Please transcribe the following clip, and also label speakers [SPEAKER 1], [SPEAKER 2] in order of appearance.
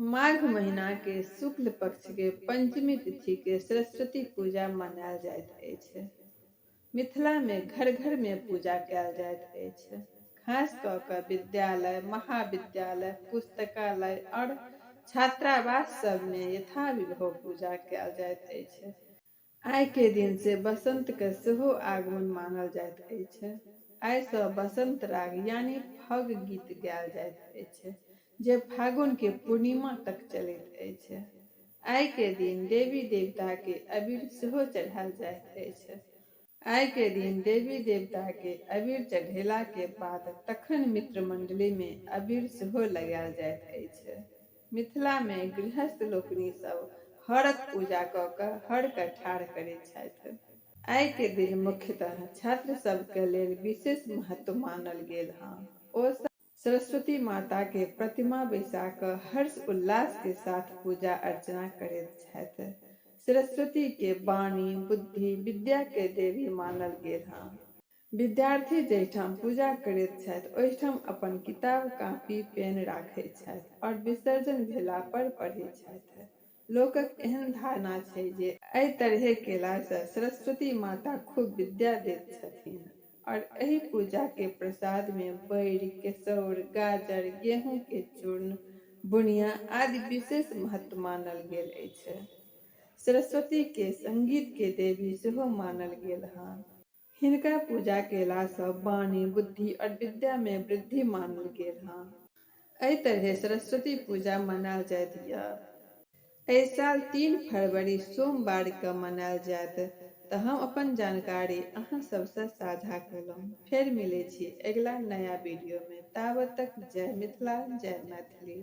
[SPEAKER 1] माघ महिना के शुक्ल पक्ष के पंचमी तिथि के सरस्वती पूजा मनायल जाइत अछि। मिथिला मे घर-घर मे पूजा कयल जाइत अछि। खास क क विद्यालय, महाविद्यालय, पुस्तकालय और छात्रावास सब मे यथाविभव पूजा कयल जाइत अछि। आइ के दिन से बसंत के सेहो आगमन मानल जाइत अछि। आइ सँ बसंत राग यानी फग गीत गायल जाइत अछि जे फागुन के पूर्णिमा तक चलैत अछि। आइ के दिन देवी देवता के अबीर सेहो चढ़ायल जाइत अछि। आइ के दिन देवी देवता के अबीर चढ़ेला के बाद तखन मित्र मंडली में अबीर सेहो लगायल जाइत अछि। मिथिला मे गृहस्थ लोकनि सब हरक पूजा क क हर के ठाढ़ करैत छथि। आइ के दिन मुख्यतः छात्र सब के लेल विशेष महत्व मानल गेल हँ। ओ सब सरस्वती माता के प्रतिमा बैसा क हर्ष उल्लास के साथ पूजा अर्चना करैत छथि। सरस्वती के वाणी, बुद्धि, विद्या के देवी मानल गेल हँ। विद्यार्थी जाहिठाम पूजा करैत छथि ओहिठाम अपन किताब, कापी, पेन राखैत छथि और विसर्जन भेला पर पढ़ैत छथि। लोकक एहन धारणा छै जे एहि तरहे केला सँ सरस्वती माता खूब विद्या दैत छथिन्ह और एहि पूजा के प्रसाद मे बैर, केसौर, गाजर, गेहूं के चूर्ण, बुनिया आदि विशेष महत्व मानल गेल अछि। सरस्वती के संगीत के देवी सेहो मानल गेल हँ। हिनका पूजा केला सँ वाणी, बुद्धि और विद्या मे वृद्धि मानल गेल हँ। एहि तरहे सरस्वती पूजा मनायल जाइत यऽ। एहि साल 3 फरवरी सोमवार क मनायल जायत त हम अपन जानकारी अहाँ सब सँ साझा केलहुँ। फेर मिलै छी अगिला नया वीडियो मे ताबत तक जय मिथिला जय मैथिली।